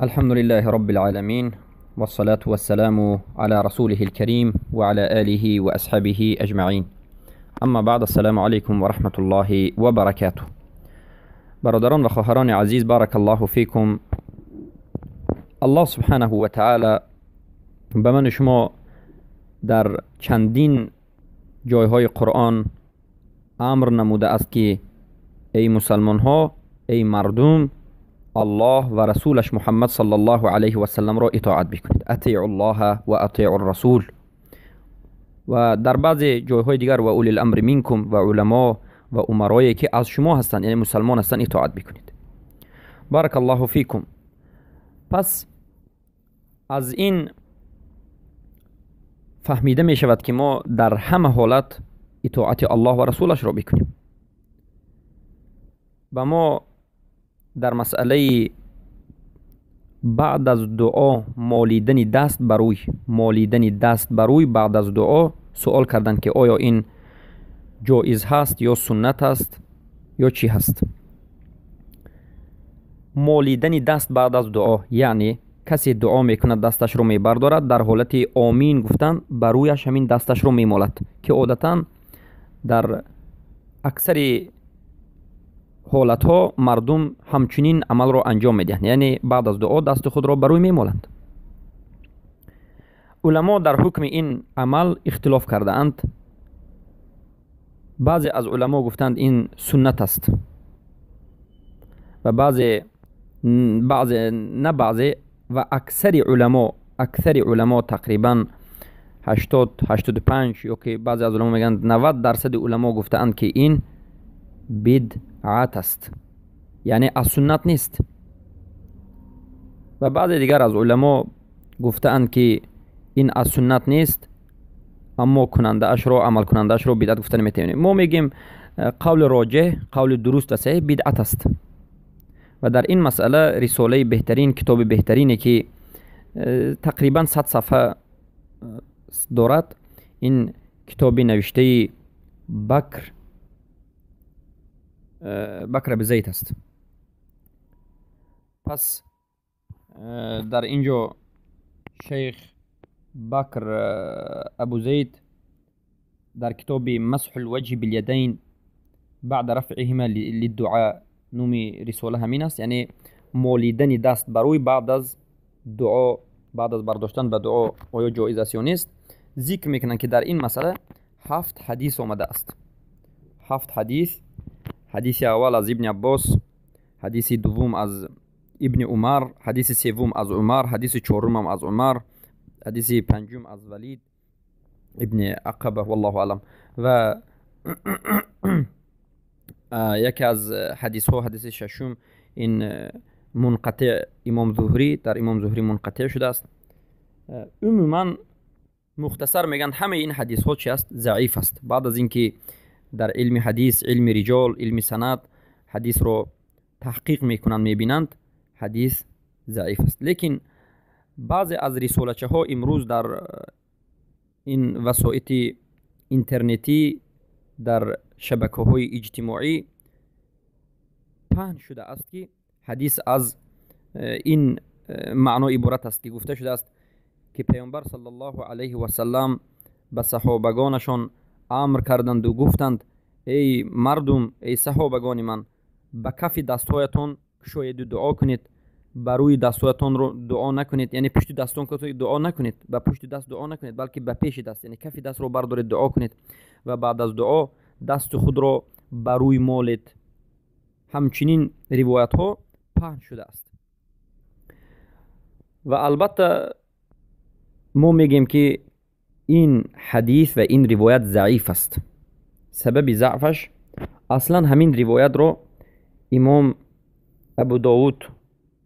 الحمد لله رب العالمين، والصلاة والسلام على رسوله الكريم وعلى آله وأصحابه أجمعين. اما بعد، السلام علیکم و رحمت الله و برکاته. برادران و خواهران عزیز، بارک الله فیکم. الله سبحانه و تعالی به من شما در چندین جایهای قرآن امر نموده است که ای مسلمان ها، ای مردم، الله و رسولش محمد صلی الله علیه و سلم را اطاعت بکنید. اطیعوا الله و اطیعوا الرسول. و در بعض جایهای دیگر و اولی الامر منکم و علما و امرایی که از شما هستند، یعنی مسلمان هستند، اطاعت بکنید. بارک الله فیکم. پس از این فهمیده می شود که ما در همه حالت اطاعت الله و رسولش را بکنیم. و ما در مسئله بعد از دعا مالیدن دست بر روی، مالیدن دست بر روی بعد از دعا سوال کردند که آیا این جایز هست یا سنت است یا چی هست. مالیدن دست بعد از دعا یعنی کسی دعا میکند، دستش رو میبردارد، در حالت آمین گفتن بر رویش همین دستش رو میمالد که عادتا در اکثر حالتها مردم همچنین عمل را انجام میدهند، یعنی بعد از دعا دست خود را بر روی میمالند. علما در حکم این عمل اختلاف کرده اند. بعضی از علما گفتند این سنت است و بعضی نه بعضی و اکثر علما تقریبا 80، 85 یا که بعضی از علما میگن 90% علما گفتند که این بدعت است، یعنی از سنت نیست. و بعضی دیگر از علما گفتند که این از سنت نیست، اما کننده اش را، عمل کننده اش را بدعت گفته نمیتونیم. ما میگیم قول راجح، قول درست و صحیح بدعت است. و در این مسئله رساله بهترین، کتاب بهترینی که تقریبا 100 صفحه دارد، این کتاب نوشته بکر ابی زید است. پس در اینجا شیخ بکر ابو زید در کتاب مسح الوجه بالیدین بعد رفعهما للدعاء، نوم رساله همین است، یعنی مالیدن دست بر روی بعد از دعا، بعد از برداشتن به دعا آیا جایز است یا نیست، ذکر میکنند که در این مسئله هفت حدیث آمده است. هفت حدیث. حدیث اول از ابن عباس، حدیث دوم از ابن عمر، حدیث سوم از عمر، حدیث چهارم هم از عمر، حدیث پنجم از ولید ابن عقبه، والله اعلم. و یکی از حدیث ها، حدیث ششم، این منقطع، امام زهری، در امام زهری منقطع شده است. عموما مختصر میگن همه این حدیث ها چی است؟ ضعیف است. بعد از اینکه در علم حدیث، علم رجال، علم سند حدیث رو تحقیق میکنند، میبینند حدیث ضعیف است. لیکن بعضی از رسالچه ها امروز در این وسایط اینترنتی، در شبکه های اجتماعی پهن شده است که حدیث از این معنا عبارت است که گفته شده است که پیامبر صلی الله علیه و سلم به صحابگانشان امر کردند و گفتند ای مردم، ای صحابگان من، به کف دستهایتان کشاید و دعا کنید، بر روی دستهایتان رو دعا نکنید، یعنی پشت دستان دعا نکنید، به پشت دست دعا نکنید، بلکه به پیش دست، یعنی کف دست رو بردارید دعا کنید و بعد از دعا دست خود را بر روی مالید. همچنین روایت ها پهن شده است و البته ما میگیم که این حدیث و این روایت ضعیف است. سبب ضعفش اصلا همین روایت رو امام ابو داود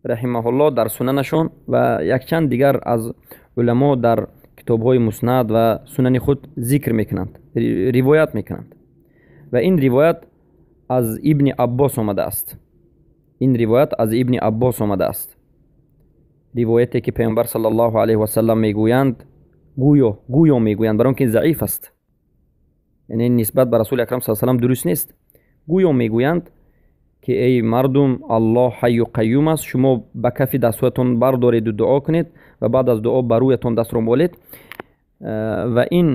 رحمه الله در سننشون و یک چند دیگر از علما در کتاب های مسند و سنن خود ذکر میکنند، روایت میکنند و این روایت از ابن عباس آمده است. این روایت از ابن عباس آمده است، روایتی که پیامبر صلی الله علیه و سلم میگویند، گویا میگویند، برای که ضعیف است، یعنی نسبت به رسول اکرم صلی الله علیه و سلم درست نیست، گویا میگویند که ки эй мардум, Аллоҳ ҳайю қаюм аст, шумо ба кафи дастҳоятон бардореду дуо кунед ва баъд аз дуо ба рӯятон дастро молед. Ва ин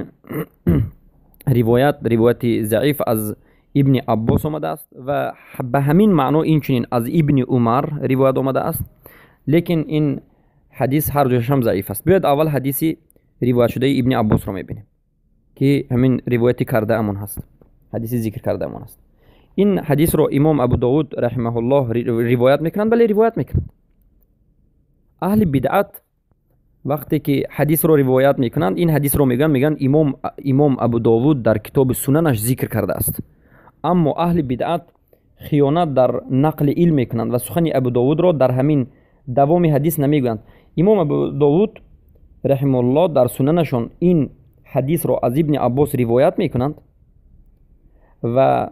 ривоят ривояти заиф аз Ибни Аббос омадааст ва ба ҳамин маъно инчунин аз Ибни Умар ривоят омадааст, лекин ин ҳадис ҳар дуяшам заиф аст. Биёед, аввал ҳадиси ривоятшудаи Ибни Аббосро мебинем, ки ҳамин ривояти кардаамон ҳаст, ҳадиси зикр кардаамон аст. Ин ҳадисро имом Абу Довуд раҳимаҳуллоҳ ривоят мекунанд, бале, ривоят мекунанд. Аҳли бидъат вақте ки ҳадисро ривоят мекунанд, ин ҳадисро мегӯянд, мегӯянд, имом Абу Довуд дар китоби Сунанаш зикр кардааст. Аммо аҳли бидъат хиёнат дар нақли илм мекунанд ва сухани Абу Довудро дар ҳамин давоми ҳадис намегӯянд. Имом Абу Довуд раҳимауллоҳ дар Сунанашон ин ҳадисро аз Ибни Аббос ривоят мекунанд ва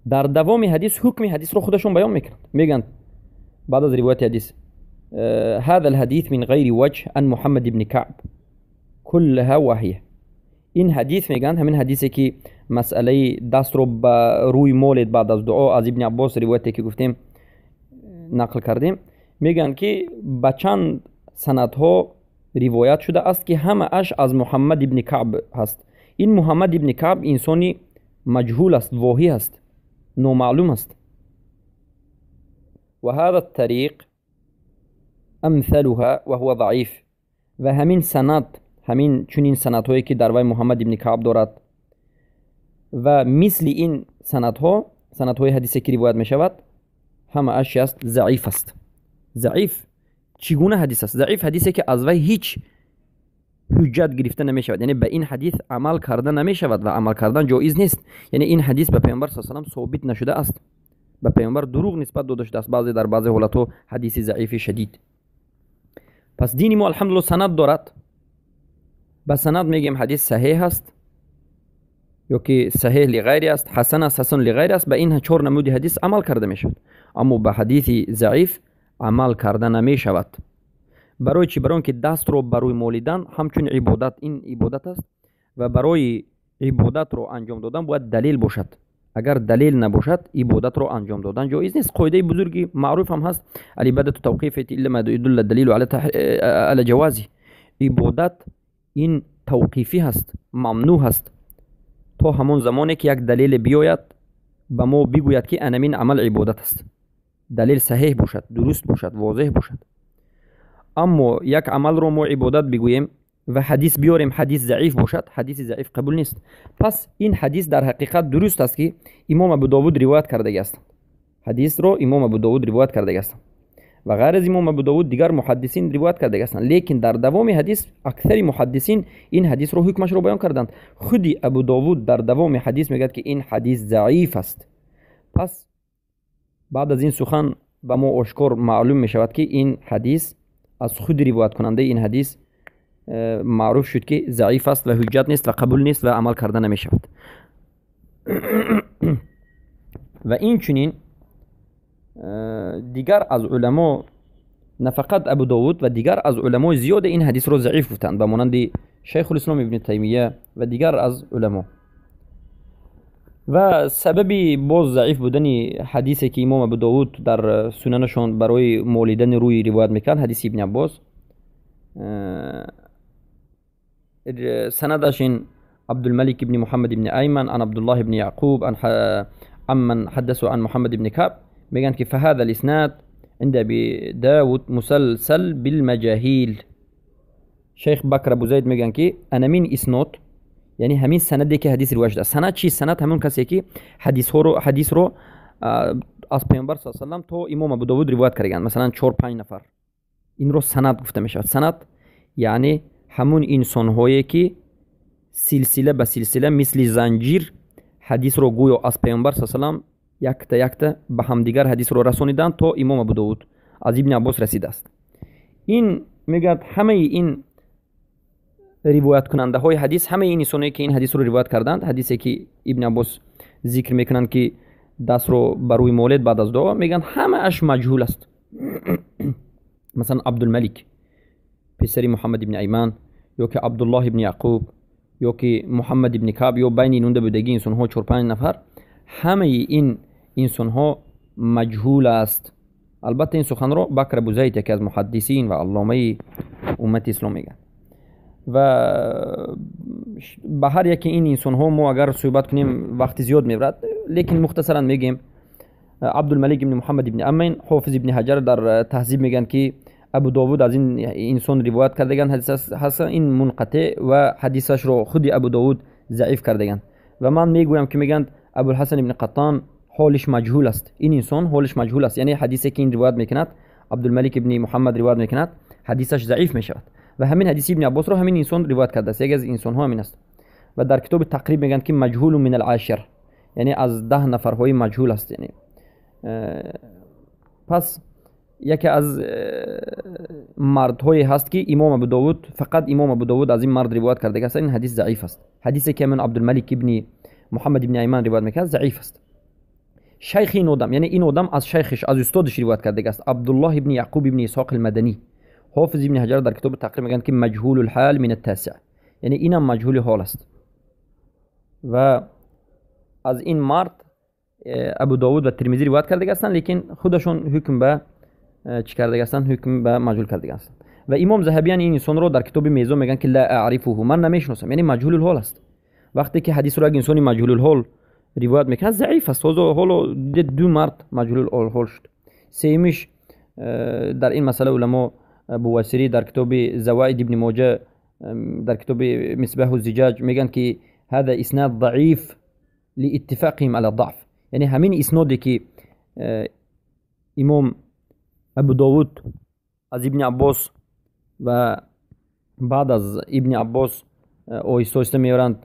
дар давоми ҳадис ҳукми ҳадисро худашон баён мекунанд. Мегӯянд баъд аз ривояти ҳадис: هذا الحديث من غير وجه عن محمد بن كعب كلها واهية. Ин ҳадис, мегӯянд, ҳамин ҳадисе ки масъалаи дастро ба рӯй молед баъд аз дуо, аз Ибни Аббос ривояте ки гуфтем, нақл кардем, мегӯянд ки ба чанд санадҳо ривоят шудааст, ки ҳамааш аз Муҳаммад ибни Каъб ҳаст. Ин Муҳаммад ибни Каъб инсони маҷҳул аст, воҳӣ аст, номаълум аст. وهذا الطريق أمثلها وهو ضعيف. Ва ҳамин санад, ҳамин чунин санадҳое ки дар вай Муҳаммад ибни Каъб дорад ва мисли ин санадҳо, санадҳои ҳадисе ки ривоят мешавад, ҳамааш чи аст? Заиф аст. Заиф чӣ гуна ҳадис аст? Заиф ҳадисе ки аз вай ҳеҷ ҳуҷҷат гирифта намешавад, яъне ба ин ҳадис амал карда намешавад ва амал кардан ҷоиз нест. Яъне ин ҳадис ба Паёмбар с салам собит нашудааст, ба Паёмбар дурӯғ нисбат дода шудааст баъзе дар баъзе ҳолатҳо, ҳадиси заифи шадид. Пас дини мо, алҳамдулилла, санад дорад. Ба санад мегӯем, ҳадис саҳеҳ аст ё ки саҳеҳ лиғайри аст, ҳасан аст, ҳасан лиғайри аст. Ба ин чор намуди ҳадис амал карда мешавад, аммо ба ҳадиси заиф амал карда намешавад. Барои чӣ? Барои он ки дастро ба рӯй молидан ҳамчун ибодат, ин ибодат аст ва барои ибодатро анҷом додан бояд далел бошад. Агар далел набошад, ибодатро анҷом додан ҷоиз нест. Қоидаи бузурги маъруф ҳам ҳаст: العبادة توقيفية إلا ما يدل الدليل على جوازه. Ибодат ин тавқифӣ ҳаст, мамнӯъ ҳаст то ҳамон замоне ки як далеле биёяд, ба мо бигӯяд, ки анамин амал ибодат аст. Далел саҳеҳ бошад, дуруст бошад, возеҳ бошад. Аммо як амалро мо ибодат бигӯем ва ҳадис биёрем, ҳадис заиф бошад, ҳадиси заиф қабул нест. Пас ин ҳадис дар ҳақиқат дуруст аст, ки имом Абу Довуд ривоят кардаги ҳастанд. Ҳадисро имом Абу Довуд ривоят кардаги ҳастанд ва ғайр аз имом Абу Довуд дигар муҳаддисин ривоят кардаги ҳастанд, лекин дар давоми ҳадис аксари муҳаддисин ин ҳадисро ҳукмашро баён карданд. Худи Абу Довуд дар давоми ҳадис мегӯяд, ки ин ҳадис заиф аст. Пас баъд аз ин сухан ба мо ошкор маълум мешавад, ки ин ҳадис аз худи ривояткунандаи ин ҳадис маъруф шуд, ки заиф аст ва ҳуҷҷат нест ва қабул нест ва амал карда намешавад. Ва инчунин дигар аз уламо, на фақат Абу Довуд, ва дигар аз уламои зиёде ин ҳадисро заиф гуфтанд, ба монанди Шайхулислом Ибни Таймия ва дигар аз уламо. Ва сабаби боз заиф будани ҳадисе ки имом Абу Довуд дар Сунанашон барои молидани рӯй ривоят мекард, ҳадиси Ибни Аббос, санадаш ин: Абдулмалик ибни Муҳаммад ибни Айман ан Абдуллоҳ ибни Яъқуб عمن حدثوا عن محمد بن كعب. میگن که فهذا الاسناد عند ابي داود مسلسل بالمجاهيل. شیخ بکر ابو زید میگن که انمین اسناد، یعنی همین سنده که حدیث روایت شده. سند چی؟ سند همون کسی که حدیث رو از پیامبر صلی الله علیه و تا امام ابو داود روایت کردن، مثلا 4 5 نفر، این رو سند گفته میشود. سند یعنی همون انسان هایی که سلسله به سلسله مثل زنجیر حدیث رو گویا از پیامبر صلی الله علیه و یکتا یکتا به همدیگر حدیث رو رسانیدن تا امام ابو داود از ابن عباس رسیده است. این میگه همه این روایت کننده های حدیث، همه این انسانایی که این حدیث رو روایت کردند، حدیثی که ابن عباس ذکر میکنند که دست رو بر روی مولد بعد از دعا، میگن همه اش مجهول است. مثلا عبدالملک پسری محمد ابن ایمان یا که عبدالله ابن یعقوب یا که محمد ابن کعب یا بین این بودگی انسان ها، 4 5 نفر، همه این انسان ها маҷҳул аст. Албатта, ин суханро Бакр Абу Зайд, яке аз муҳаддисин ва алломаи уммати ислом, мегӯяд. Ва ба ҳар яке ин инсонҳо мо агар суҳбат кунем, вақти зиёд мебарад, лекин мухтасаран мегӯем. Абдулмалик ибни Муҳаммад ибни Амин, Ҳофиз ибни Ҳаҷар дар Таҳзиб мегӯянд, ки Абу Довуд аз ин инсон ривоят кардаганд, ҳадис ҳаст, ин мунқатеъ ва ҳадисашро худи Абу Довуд заиф кардаганд. Ва ман мегӯям, ки мегӯянд, Абулҳасан ибни Қаттон ҳолиш маҷҳул аст. Ин инсон ҳолиш маҷҳул аст, яъне ҳадисе, ки ин ривоят мекунад, Абдулмалик ибни Муҳаммад ривоят мекунад, ҳадисаш заиф мешавад. Ва ҳамин ҳадиси Ибни Аббосро ҳамин инсон ривоят кардааст, яке аз инсонҳо ҳамин аст. Ва дар китоби Тақриб мегӯянд, ки маҷҳулу мин алашир, яъне аз 10 нафарҳои маҷҳул аст. Яъне пас яке аз мардҳое ҳаст, ки имом Абу Довуд, фақат имом Абу Довуд аз ин мард ривоят карда аст. Ин ҳадис заиф аст. Ҳадисе, ки ҳамин Абдулмалик ибни Муҳаммад ибни Айман ривоят мекард, заиф аст. Шайхи ин одам, яъне ин одам аз шайхиш, аз устодиш ривоят карда аст, Абдуллоҳ ибни Яъқуб ибни Исҳоқ алмаданӣ. Ҳофиз ибни Ҳаҷар дар китоби Тақриб мегӯянд, ки маҷҳулул ҳол мин аттасиъ, яъне инам маҷҳули ҳол аст. Ва аз ин мард Абу Довуд ва Термизӣ ривоят карда ҳастанд, лекин худашон ҳукм ба чӣ карда ҳастанд? Ҳукм ба маҷҳул карда ҳастанд. Ва имом Заҳабиян ин инсонро дар китоби Мезон мегӯянд, ки ла аърифуҳу, ман намешиносам, яъне маҷҳулул ҳол аст. Вақте ки ҳадисро як инсони маҷҳулул ҳол ривоят мекунад, заиф аст. Ҳоло ду мард маҷҳулул ҳол шуд. Сеюмиш, дар ин масъала уламо, Бувасирӣ дар китоби Заваид ибни Моҷа, дар китоби Мисбаҳу Зиҷаҷ мегӯянд, ки ҳада иснад заиф лииттифоқиҳим ала даъф, яъне ҳамин исноде, ки имом Абу Довуд аз Ибни Аббос ва баъд аз Ибни Аббос оҳиста оҳиста меоранд,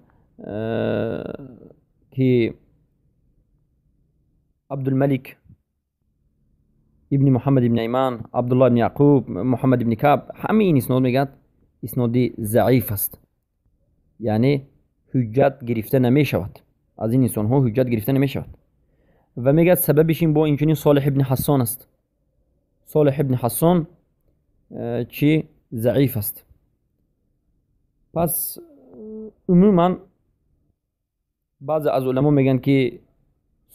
ки Абдулмалик ибни Муҳаммад ибни Айман, Абдуллоҳ ибни Яъқуб, Муҳаммад ибни Каб, ҳамаи ин иснод, мегӯяд, исноди заиф аст, яъне ҳуҷҷат гирифта намешавад, аз ин инсонҳо ҳуҷҷат гирифта намешавад. Ва мегӯяд, сабабиш ин бо инчунин Солиҳ ибни Ҳассон аст. Солиҳ ибни Ҳассон чӣ заиф аст. Пас умуман баъзе аз уламо мегӯянд, ки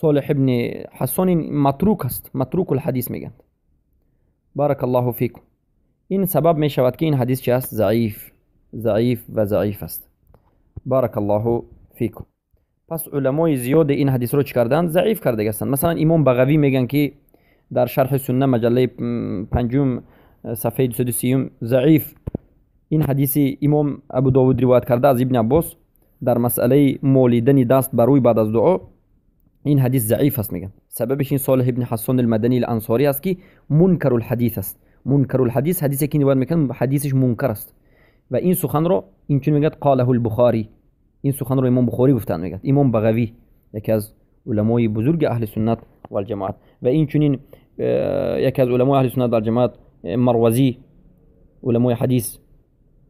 Солиҳ ибни Ҳассон ин матрук аст, матрукул ҳадис мегӯянд. Баракаллоҳу фикум. Ин сабаб мешавад, ки ин ҳадис чи аст? Заиф, заиф ва заиф аст. Баракаллоҳу фикум. Пас уламои зиёде ин ҳадисро чӣ карданд? Заиф карда ҳастанд. Масалан, имом Бағавӣ мегӯянд, ки дар Шарҳи Сунна, маҷаллаи панҷум, сафҳаи 230-ум, заиф. Ин ҳадиси имом Абу Довуд ривоят карда аз Ибни Аббос дар масъалаи молидани даст бар рӯй баъд аз дуо, ин ҳадис заиф аст, мегӯянд. Сабабиш ин Солиҳ ибни Ҳассон алмаданӣ алансорӣ аст, ки мункарул ҳадис аст. Мункарул ҳадис, ҳадисе, ки ривоят мекунад, ҳадисиш мункар аст. Ва ин суханро инчунин мегӯяд, қолаҳу лбухорӣ, ин суханро имом Бухорӣ гуфтанд, мегӯяд имом Бағавӣ, яке аз уламои бузурги аҳли суннат валҷамоат. Ва инчунин яке аз уламои аҳли суннат валҷамоат, Марвазӣ, уламои ҳадис,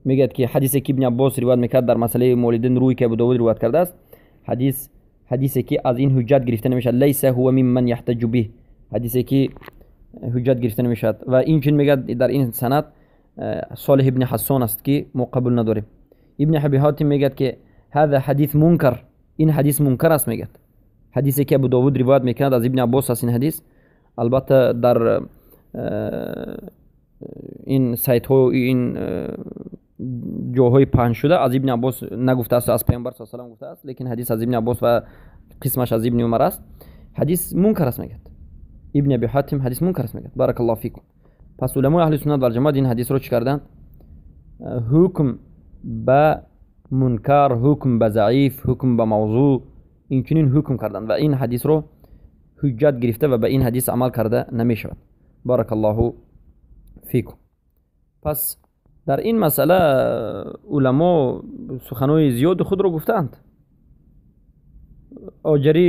мегӯяд, ки ҳадисе, ки Ибни Аббос ривоят мекард дар масъалаи молидин рӯй, ки Абу Довуд ривоят кардааст, ҳадис ҳадисе, ки аз ин ҳуҷҷат гирифта намешавад, лайса ҳува мимман яҳтаҷу биҳ, ҳадисе, ки ҳуҷҷат гирифта намешавад. Ва инчунин мегӯяд, дар ин санад Солиҳ ибни Ҳассон аст, ки мо қабул надорем. Ибни Аби Ҳотим мегӯяд, ки ҳада ҳадис мункар, ин ҳадис мункар аст, мегӯяд. Ҳадисе, ки Абу Довуд ривоят мекунад аз Ибни Аббос аст, ин ҳадис албатта дар ин сайтҳо, ин ҷоҳои паҳншуда аз Ибни Аббос нагуфтааст, аз Паёмбар са салам гуфтааст, лекин ҳадис аз Ибни Аббос ва қисмаш аз Ибни Умар аст. Ҳадис мункар аст, мегӯяд Ибни Аби Ҳотим, ҳадис мункар аст, мегӯяд. Баракаллоҳу фикум. Пас уламои аҳли суннат валҷамоат ин ҳадисро чӣ карданд? Ҳукм ба мункар, ҳукм ба заиф, ҳукм ба мавзӯъ, инчунин ҳукм карданд ва ин ҳадисро ҳуҷҷат гирифта ва ба ин ҳадис амал карда намешавад. Баракаллоҳу фикум. Пас дар ин масъала уламо суханои зиёди худро гуфтаанд. Оҷарӣ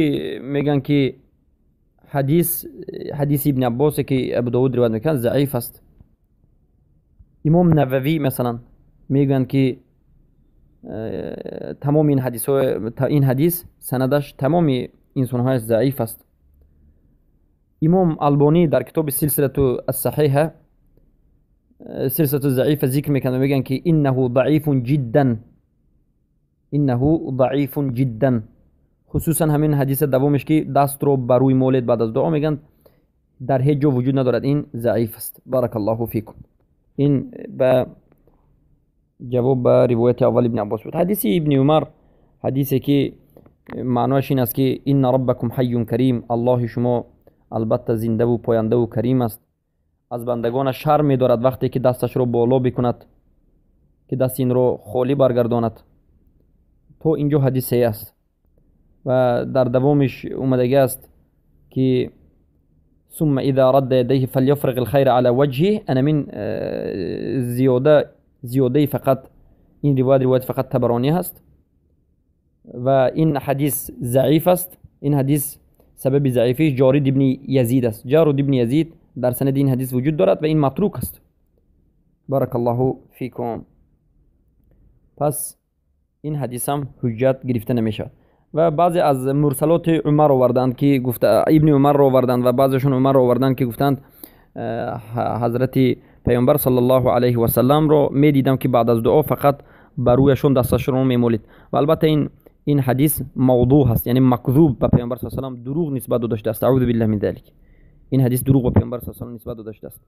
мегӯянд, ки ҳадис, ҳадиси Ибни Аббосе, ки Абу Довуд ривоят мекунад, заиф аст. Имом Нававӣ, масалан, мегӯянд, ки тамоми ин ҳадисҳо, ин ҳадис санадаш, тамоми инсонҳояш заиф аст. Имом Албонӣ дар китоби Силсилату ассаҳиҳа Силсилату заифа зикр мекунад, мегӯянд, ки иннаҳу даифун ҷиддан, иннаҳу даифун ҷиддан. Хусусан ҳамин ҳадиса давомеш, ки дастро ба рӯй молед баъд аз дуо, мегӯянд. дар ҳеҷ ҷо вуҷуд надорад, ин заиф аст. Барак Аллоҳу фикум. Ин ба ҷавоб ба ривояти аввал Ибни Аббос буд. Ҳадиси Ибни Умар, ҳадисе ки маънояш ин аст, ки инна раббакум ҳайюн карим, Аллоҳи шумо албатта зиндаву пояндаву карим аст, аз бандагонаш шарм медорад вақте ки дасташро боло бикунад, ки дасти инро холӣ баргардонад. То инҷо ҳадис саҳеҳ аст ва дар давомиш омадагӣ аст, ки ثم إذا رد يديه فليفرغ الخير على وجهه. أنا من زیاده فقط این روایت فقط تبرانی هست و این حدیث ضعیف است. این حدیث سبب ضعیفی جارد ابن یزید است. جارد ابن یزید در سند این حدیث وجود دارد و این متروک است. بارک الله فیکم. پس این حدیث هم حجت گرفته نمیشود. و بعضی از مرسلات عمر آوردند که گفت ابن عمر را آوردند و بعضیشون عمر را آوردند که گفتند حضرت پیامبر صلی الله علیه و سلم را میدیدم که بعد از دعا فقط بر رویشون دستش رو میمولید. و البته این حدیث موضوع هست، یعنی مکذوب به پیامبر صلی الله علیه و سلم دروغ نسبت داده شده است. اعوذ بالله من ذلک. این حدیث دروغ به پیامبر صلی الله علیه و سلم نسبت داده شده است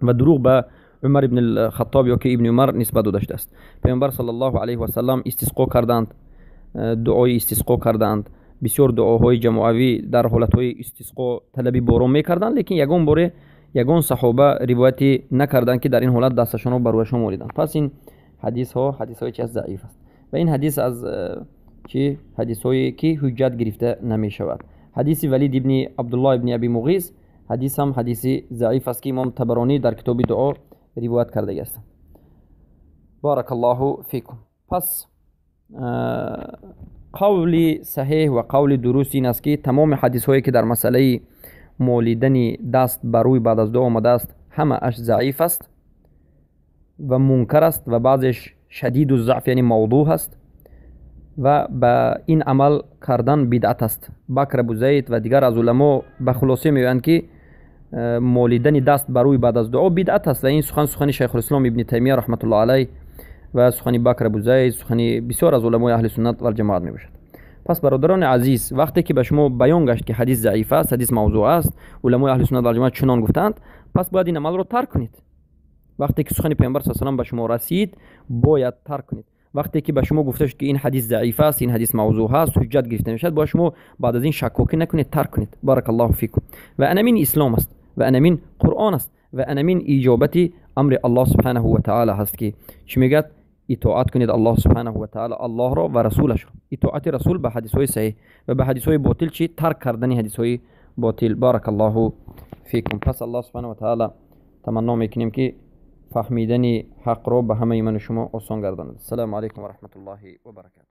و دروغ به عمر ابن الخطاب یا که ابن عمر نسبت داده شده است. پیامبر صلی الله علیه و سلم استسقا کردند، دعای استسقا کردند، بسیار دعاهای جماعی در حالتهای استسقا طلبی باران میکردند، لیکن یگان باره یگان صحابه روایتی نکردند که در این حالت دستشان را بر رویشان مولیدند. پس این حدیث ها حدیث های چه ضعیف است و این حدیث از چه حدیث هایی که حجت گرفته نمی شود. حدیث ولید ابن عبدالله ابن ابی مغیث حدیث هم حدیث ضعیف است که امام طبرانی در کتاب دعا روایت کرده است. بارک الله فیکم. پس قول صحیح و قول درست این است که تمام حدیث هایی که در مسئله مولیدن دست بر روی بعد از دعا آمده است همه اش ضعیف است و منکر است و بعضش شدید الضعف یعنی موضوع است و به این عمل کردن بدعت است. بکر ابو زید و دیگر از علما به خلاصه میگویند که مولیدن دست بر روی بعد از دعا بدعت است و این سخن سخن شیخ الاسلام ابن تیمیه رحمت الله علیه و سخن بکر ابو زید، سخن بسیار از علمای اهل سنت و جماعت می باشد. پس برادران عزیز، وقتی که به شما بیان گشت که حدیث ضعیف است، حدیث موضوع است، علمای اهل سنت و جماعت چنان گفتند، پس باید این عمل را ترک کنید. وقتی که سخن پیامبر صلی الله علیه و سلم به شما رسید باید ترک کنید. وقتی که به شما گفته شد که این حدیث ضعیف است، این حدیث موضوع است، حجت گرفته نمیشد، باید شما بعد از این شکوکی نکنید، ترک کنید. بارک الله فیکم. و انمین اسلام است و انمین قرآن است و انمین اجابت امر الله سبحانه و تعالی هست که چی میگه؟ اطاعت کنید الله سبحانه و تعالی، الله را و رسولش را. اطاعت رسول به حدیث های صحیح و به حدیث های باطل چی؟ ترک کردن حدیث های باطل. بارک الله فیکم. پس الله سبحانه و تعالی تمنا میکنیم که فهمیدن حق را به همه من و شما آسان گرداند. السلام علیکم و رحمت الله و برکاته.